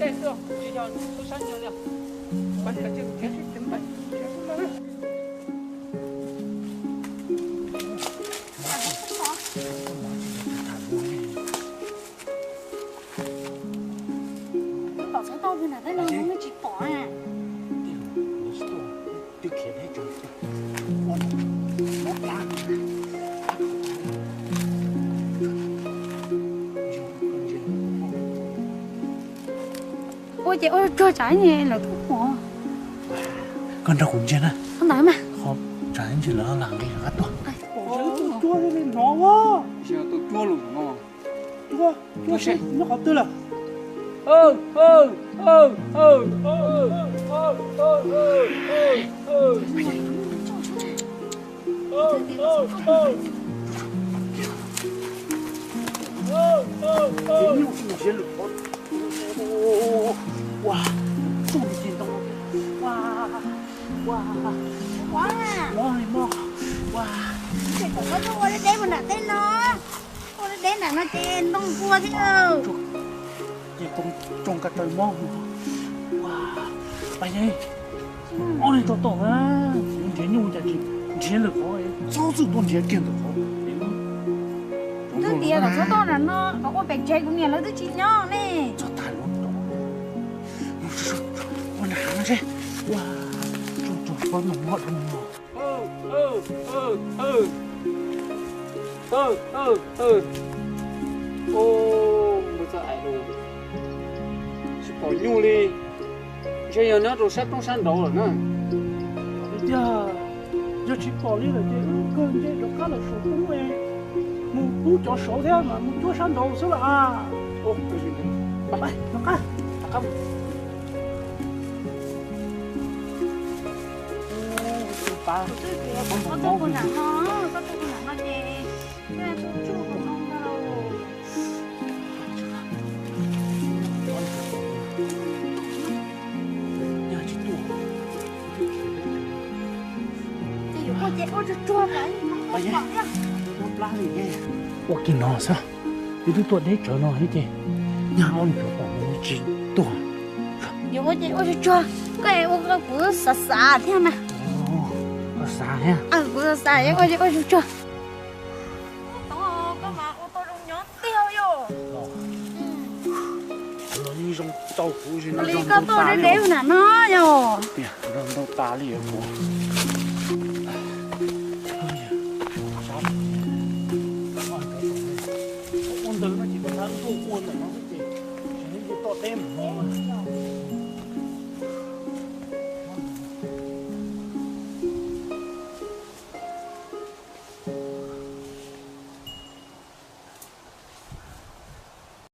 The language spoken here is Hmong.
Twb pom txhob tau, twb nram teb no twb tsis pom. Ua ces ua tsuag tsam ib ntsis lawv tuaj pom. Koj nrog kuv ntsia na. Ntawd mas. Tsam ib ntsis lawv lam nqis rov qab tuaj. Tus cuab li hnov a. Tus cuab lus no. Cuab, cuab seb nyob qhov twg lawm. Ua, txog ntsis ntoo. Ua, ua, mob li mob. Ua, ces kom koj tuaj ua deb deb mus nram teb no. Ua deb deb nram no ces ntoo kua thiab. Ces tsoo ka taw mob. Ua, pab yeej, ob leeg tso tom na, kuv nrhiav nyuj cas tsis nrhiav lawm qhov, txhob txwm tuaj nrhiav kiag ntawm qhov. Twb tias kom txhob tuaj nram no, kom ua pem tsev kuv niam lawv twb tsis nyob ne. Txhob tag lub ua nram hav no seb, ua, tsoo tsoo pob noo mob dhau no. Tsis pom nyuj li, ntshe yog nyob rau sab roob sab nraud lawm na. Tiag, yog tsis pom li lawm ces wb kawg nce rov qab los saum roob es mus pub cov saud thiab mas mus cuab sab nraud xwb las. Rov qab, rov qab. Koj tuaj puag nram no, koj tuaj puag nram no ces tsuj tsuj tus no ntag. Ces yuav ua ces ua tsuag tsuag kom noj plab li. Ua kiag no xwb, yus twb tuaj deb tsawv no thiab ces nyaj ob leeg cov tom no tsis tuag. Yuav ua ces ua tsuag tsuag, koj es ua kuv xav xav thiab na. Koj xav thiab? Kuv xav xav, ua ces ua tsuag tsuag. Koj mas ua tau zoo nyob tiag yom. Los yeej zoo tau kuv li koj tuaj deb deb nram no yom. Tiag, ntau tas li kuv. Ua ntawd no ces koj xav tuaj ua ntawm no xwb ces, tsis tau deb mus no.